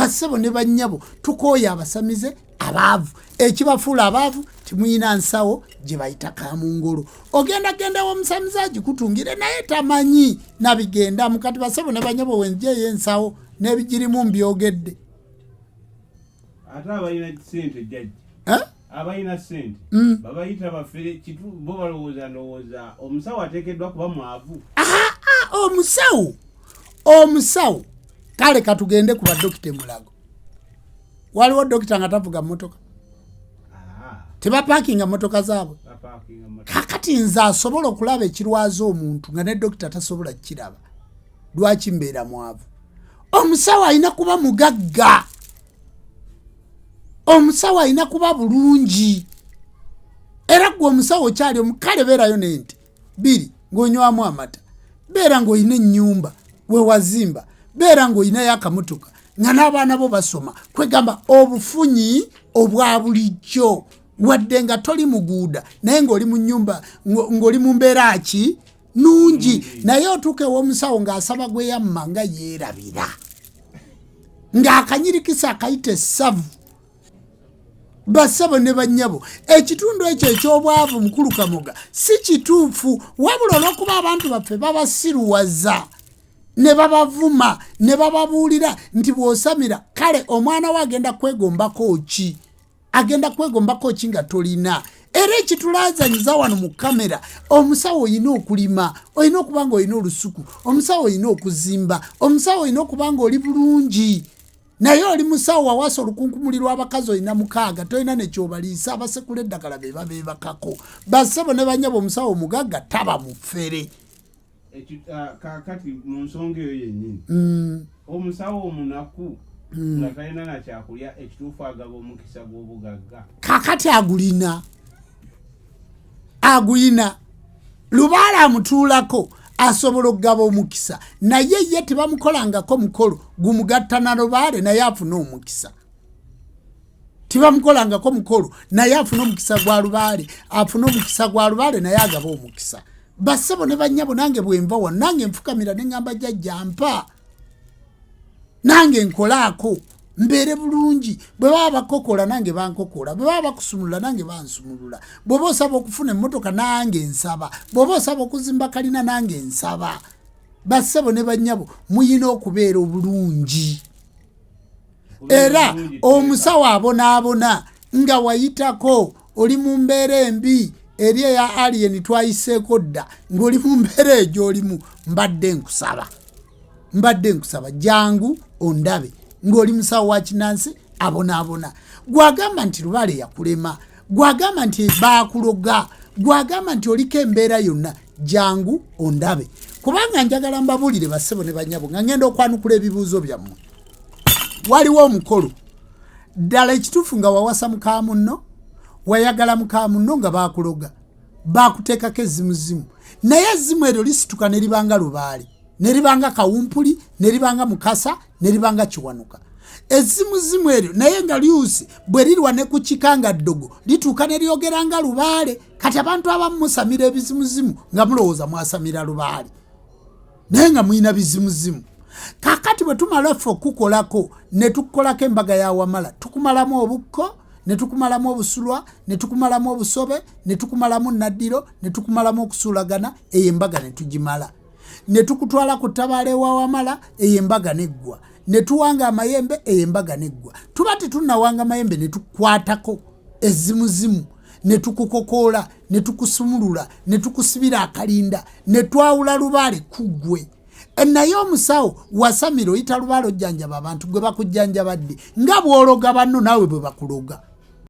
Bassebo ne bannyabo, tukooye abasamize abaavu. Ekibafuula abaavu, timuyina nsawo gye bayita kamungolo. Ogenda genda womusamize agikutungire, naye tamanyi nabigendamu. Kati bassebo ne bannyabo, wenjeyo ensawo n'ebigirimu mbyogedde. Ate abalina sente, jjajja, Eh? abalina sente babayita bafere. Kitu bo balowooza, ndowooza omusawo ateekeddwa kuba mwavu. Ah, omusawo, kale katugende ku badokita emulago. Waliwo dokita nga tavuga mmotoka? Ah, Tebapakinga mmotoka zaabwe. Bapakinga motoka. Kakati nze asobola okulaba ekirwaza omuntu nga ne dokita tasobola kukiraba, lwaki mbeera mwavu? Omusawo alina kuba mugagga, omusawo alina kuba bulungi. Era gwe omusawo okyali omukale, beerayo nente biri ng'onywamu amata, beera ng'olina ennyumba wewazimba, beera ng'olinayo akamotoka, nga n'abaana bo basoma. Kwegamba obufunyi obwa bulijjo, wadde nga toli muguuda, naye ng'oli mu nyumba, ng'oli mu mbeera ki nungi. Naye otuuka ew'omusawo ng'asaba gwe yamma, nga yeerabira, ng'akanyirikisa akayita essavu. Bassebo ne bannyabo, ekitundu ekyo eky'obwavu, mukulu Kamoga, si kituufu, wabula olw'okuba abantu baffe babasiruwaza ne babavuma ne bababuulira nti bw'osamira, kale omwana we agenda kwegombako ki? Agenda kwegombako ki nga tolina? Era ekitulazanyiza wano mu kamera, omusawo olina okulima, olina okuba nga olina olusuku, omusawo olina okuzimba, omusawo olina okuba nga oli bulungi. Naye oli musawo, wawasa olukunkumuli lw'abakazi, olina 6, tolina nekyobaliisa. Abasekula eddagala be babeebakako. Bassebo ne banyabo, omusawo omugagga taba mufere. Kakati mu nsonga eyo yennyini, omusawo omunaku nga talina nakyakulya, ekituufu agaba omukisa gw'obugagga? Kakati agulina, aguyina. Lubaale amutuulako, asobola okugaba omukisa, naye ye tebamukolangako mukolo gumugatta na lubaale naye afune omukisa. Tebamukolangako mukolo naye afune omukisa gwa lubaale, afune omukisa gwa lubaale naye agaba omukisa. Bassebo ne bannyabo, nange bwenva wano, nange nfukamira ne ŋŋamba, "Jjajja, mpa nange nkolaako mbeere bulungi." Bwe baba bakokola, nange bankokola. Bwe baba bakusumulula, nange bansumulula. Bw'oba osaba okufuna emmotoka, nange nsaba. Bw'oba osaba okuzimba kalina, nange nsaba. Bassebo ne bannyabo, muyina okubeera obulungi. Era omusawo abonaabona nga wayitako, oli mu mbeera embi eri eya alien twayiseeko dda, ng'oli mu mbeera eyo gy'olimu, mbadde nkusaba, mbadde nkusaba, jangu ondabe ng'oli musawo wa kinansi abonaabona. Gwagamba nti lubaale yakulema, gwagamba nti baakuloga, gwagamba nti oliko embeera yonna, jangu ondabe, kubanga njagala mbabuulire, bassebo ne banyabo, nga ngenda okwanukula ebibuuzo byammwe. Waliwo omukolo ddala ekituufu nga wawasa muka munno, wayagala muka munno, nga bakuloga, bakuteekako ezzimuzimu, naye ezzimu eryo lisituka ne libanga lubaale, ne libanga kawumpuli, ne libanga mukasa, ne libanga kiwanuka, ezzimuzimu eryo. Naye nga lyusi bwe lirwa ne ku kika nga ddogo, lituuka ne lyogera nga lubaale. Kati abantu abamu musamira ebizimuzimu nga mulowooza mwasamira lubaale, naye nga mulina bizimuzimu. Kakati bwe tumala ffe okukolako, ne tukukolako embaga ya wamala, tukumalamu obukko, ne tukumalamu obusulwa, ne tukumalamu obusobe, ne tukumalamu naddiro, ne tukumalamu okusuulagana, eyo embaga ne tugimala, ne tukutwala ku ttabaala ewa wamala, eyo embaga neggwa, ne tuwanga amayembe, eyo embaga neggwa. Tuba tetunnawanga mayembe, ne tukwatako ezzimuzimu, ne tukukokoola, ne tukusumulula, ne tukusibira akalinda, ne twawula lubaale ku ggwe. Naye omusawo wasamira, oyita lubaale ojjanjaba abantu, gwe bakujjanjaba ddi nga bw'ologa banno naawe bwe bakuloga?